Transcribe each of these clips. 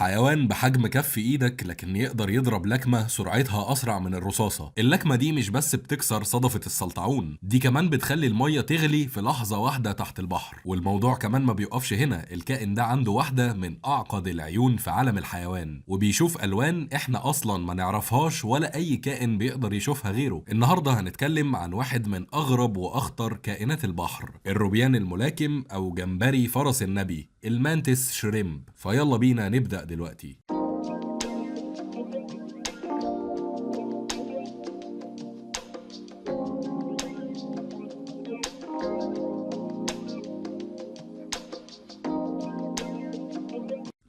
حيوان بحجم كف ايدك لكن يقدر يضرب لكمة سرعتها اسرع من الرصاصة. اللكمة دي مش بس بتكسر صدفة السلطعون، دي كمان بتخلي المية تغلي في لحظة واحدة تحت البحر. والموضوع كمان ما بيقفش هنا، الكائن ده عنده واحدة من اعقد العيون في عالم الحيوان، وبيشوف الوان احنا اصلا ما نعرفهاش ولا اي كائن بيقدر يشوفها غيره. النهاردة هنتكلم عن واحد من اغرب واخطر كائنات البحر، الروبيان الملاكم او جمبري فرس النبي، ال mantis shrimp. فيلا بينا نبدأ دلوقتي.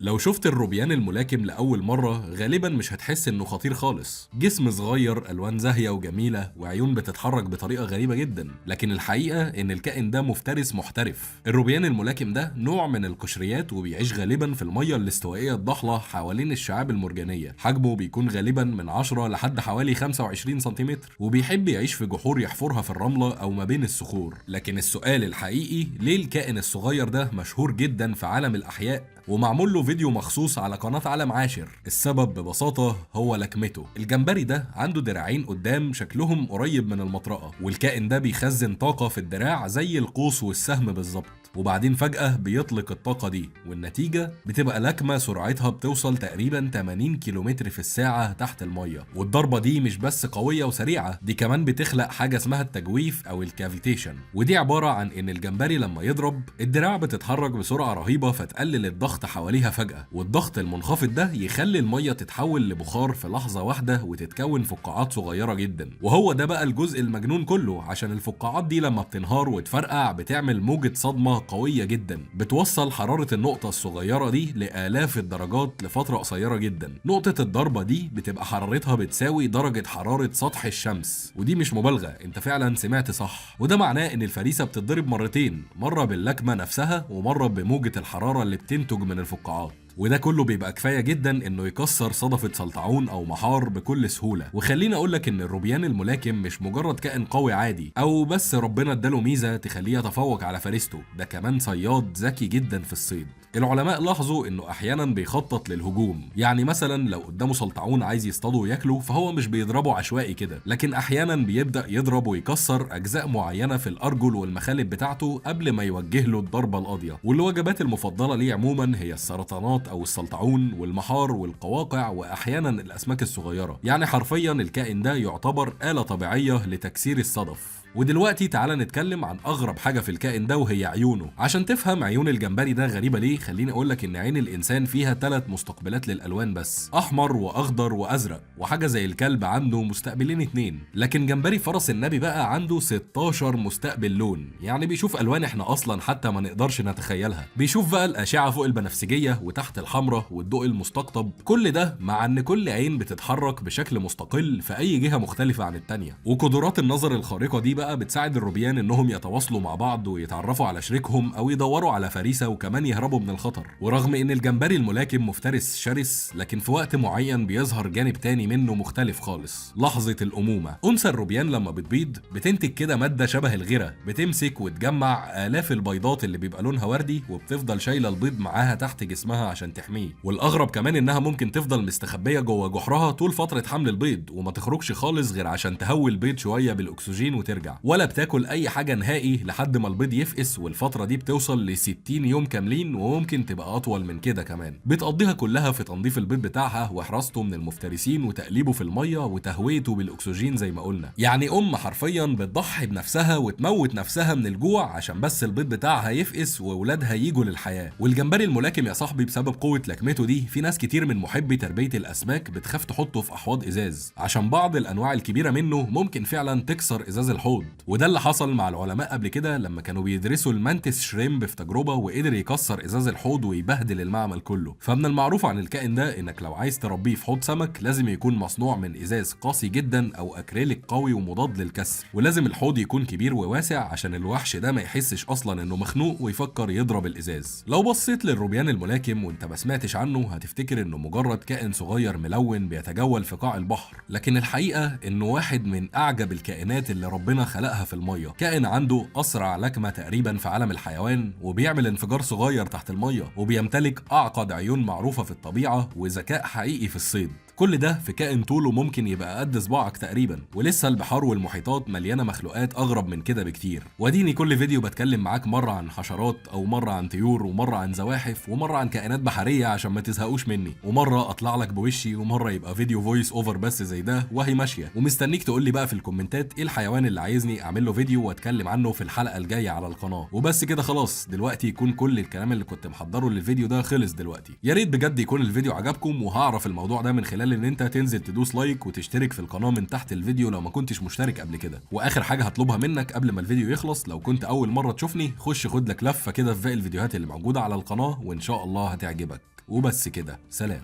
لو شفت الروبيان الملاكم لأول مرة غالبا مش هتحس انه خطير خالص، جسم صغير، ألوان زاهية وجميلة، وعيون بتتحرك بطريقة غريبة جدا. لكن الحقيقة ان الكائن ده مفترس محترف. الروبيان الملاكم ده نوع من القشريات، وبيعيش غالبا في المية الاستوائية الضحلة حوالين الشعاب المرجانية. حجمه بيكون غالبا من 10 لحد حوالي 25 سنتيمتر، وبيحب يعيش في جحور يحفرها في الرملة او ما بين الصخور. لكن السؤال الحقيقي، ليه الكائن الصغير ده مشهور جدا في عالم الأحياء ومعمول له فيديو مخصوص على قناة عالم عاشر؟ السبب ببساطة هو لكمته. الجمبري ده عنده دراعين قدام شكلهم قريب من المطرقة، والكائن ده بيخزن طاقة في الدراع زي القوس والسهم بالظبط، وبعدين فجأة بيطلق الطاقة دي، والنتيجة بتبقى لكمة سرعتها بتوصل تقريبا 80 كيلومتر في الساعة تحت المية. والضربة دي مش بس قوية وسريعة، دي كمان بتخلق حاجة اسمها التجويف أو ال cavitation، ودي عبارة عن إن الجمبري لما يضرب الدراع بتتحرك بسرعة رهيبة فتقلل الضغط حواليها فجأة، والضغط المنخفض ده يخلي المية تتحول لبخار في لحظة واحدة وتتكون فقاعات صغيرة جدا. وهو ده بقى الجزء المجنون كله، عشان الفقاعات دي لما بتنهار وتفرقع بتعمل موجة صدمة قوية جدا بتوصل حرارة النقطة الصغيرة دي لآلاف الدرجات لفترة قصيرة جدا. نقطة الضربة دي بتبقى حرارتها بتساوي درجة حرارة سطح الشمس، ودي مش مبالغة، انت فعلا سمعت صح. وده معناه ان الفريسة بتتضرب مرتين، مرة باللكمة نفسها ومرة بموجة الحرارة اللي بتنتج من الفقاعات. وده كله بيبقى كفاية جدا انه يكسر صدفة سلطعون او محار بكل سهولة. وخليني اقولك ان الروبيان الملاكم مش مجرد كائن قوي عادي او بس ربنا اداله ميزة تخليه يتفوق على فريسته، ده كمان صياد ذكي جدا في الصيد. العلماء لاحظوا انه احيانا بيخطط للهجوم، يعني مثلا لو قدامه سلطعون عايز يصطاده وياكله فهو مش بيضربه عشوائي كده، لكن احيانا بيبدا يضرب ويكسر اجزاء معينة في الارجل والمخالب بتاعته قبل ما يوجه له الضربة القاضية. والوجبات المفضلة ليه عموما هي السرطانات او السلطعون والمحار والقواقع واحيانا الاسماك الصغيرة. يعني حرفيا الكائن ده يعتبر آلة طبيعية لتكسير الصدف. ودلوقتي تعالى نتكلم عن اغرب حاجة في الكائن ده وهي عيونه. عشان تفهم عيون الجمبري ده غريبة ليه، خليني اقولك ان عين الانسان فيها 3 مستقبلات للالوان بس، احمر واخضر وازرق، وحاجه زي الكلب عنده مستقبلين 2. لكن جمبري فرس النبي بقى عنده 16 مستقبل لون، يعني بيشوف الوان احنا اصلا حتى ما نقدرش نتخيلها. بيشوف بقى الاشعة فوق البنفسجية وتحت الحمراء والضوء المستقطب، كل ده مع ان كل عين بتتحرك بشكل مستقل في اي جهة مختلفة عن التانية. وقدرات النظر الخارقة دي بقى بتساعد الروبيان انهم يتواصلوا مع بعض ويتعرفوا على شريكهم او يدوروا على فريسة وكمان يهربوا من الخطر. ورغم ان الجمبري الملاكم مفترس شرس، لكن في وقت معين بيظهر جانب تاني منه مختلف خالص، لحظة الامومة. انثى الروبيان لما بتبيض بتنتج كده مادة شبه الغيرة، بتمسك وتجمع الاف البيضات اللي بيبقى لونها وردي، وبتفضل شايله البيض معاها تحت جسمها عشان تحميه. والاغرب كمان انها ممكن تفضل مستخبيه جوه جحرها طول فترة حمل البيض وما تخرجش خالص غير عشان تهوي البيض شوية بالاكسجين وترجع، ولا بتاكل اي حاجة نهائي لحد ما البيض يفقس. والفترة دي بتوصل ل 60 يوم كاملين، وممكن تبقى اطول من كده كمان. بتقضيها كلها في تنظيف البيض بتاعها وحراسته من المفترسين وتقليبه في المية وتهويته بالاكسجين زي ما قلنا. يعني ام حرفيا بتضحي بنفسها وتموت نفسها من الجوع عشان بس البيض بتاعها يفقس واولادها يجوا للحياة. والجمبري الملاكم يا صاحبي بسبب قوة لكمته دي، في ناس كتير من محبي تربيه الاسماك بتخاف تحطه في احواض ازاز، عشان بعض الانواع الكبيرة منه ممكن فعلا تكسر ازاز الحوض. وده اللي حصل مع العلماء قبل كده لما كانوا بيدرسوا ال mantis shrimp في تجربه، وقدر يكسر ازاز الحوض ويبهدل المعمل كله. فمن المعروف عن الكائن ده انك لو عايز تربيه في حوض سمك لازم يكون مصنوع من ازاز قاسي جدا او اكريليك قوي ومضاد للكسر، ولازم الحوض يكون كبير وواسع عشان الوحش ده ما يحسش اصلا انه مخنوق ويفكر يضرب الازاز. لو بصيت للروبيان الملاكم وانت ما سمعتش عنه هتفتكر انه مجرد كائن صغير ملون بيتجول في قاع البحر، لكن الحقيقة انه واحد من اعجب الكائنات اللي ربنا خلقها في المية. كائن عنده اسرع لكمه تقريبا في عالم الحيوان، وبيعمل انفجار صغير تحت المية، وبيمتلك اعقد عيون معروفة في الطبيعة، وذكاء حقيقي في الصيد. كل ده في كائن طوله ممكن يبقى قد صباعك تقريبا. ولسه البحار والمحيطات مليانة مخلوقات اغرب من كده بكتير. وديني كل فيديو بتكلم معاك مرة عن حشرات، او مرة عن طيور، ومرة عن زواحف، ومرة عن كائنات بحرية عشان ما تزهقوش مني، ومرة اطلع لك بوشي، ومرة يبقى فيديو voice over بس زي ده وهي ماشية. ومستنيك تقول لي بقى في الكومنتات ايه الحيوان اللي عايزني اعمل له فيديو واتكلم عنه في الحلقة الجاية على القناة. وبس كده خلاص، دلوقتي يكون كل الكلام اللي كنت محضرة للفيديو ده خلص دلوقتي. يا ريت بجد يكون الفيديو عجبكم، وهعرف الموضوع ده من خلال ان انت تنزل تدوس like وتشترك في القناة من تحت الفيديو لو ما كنتش مشترك قبل كده. واخر حاجة هطلبها منك قبل ما الفيديو يخلص، لو كنت اول مرة تشوفني خش خد لك لفه كده في باقي الفيديوهات اللي موجودة على القناة، وان شاء الله هتعجبك. وبس كده، سلام.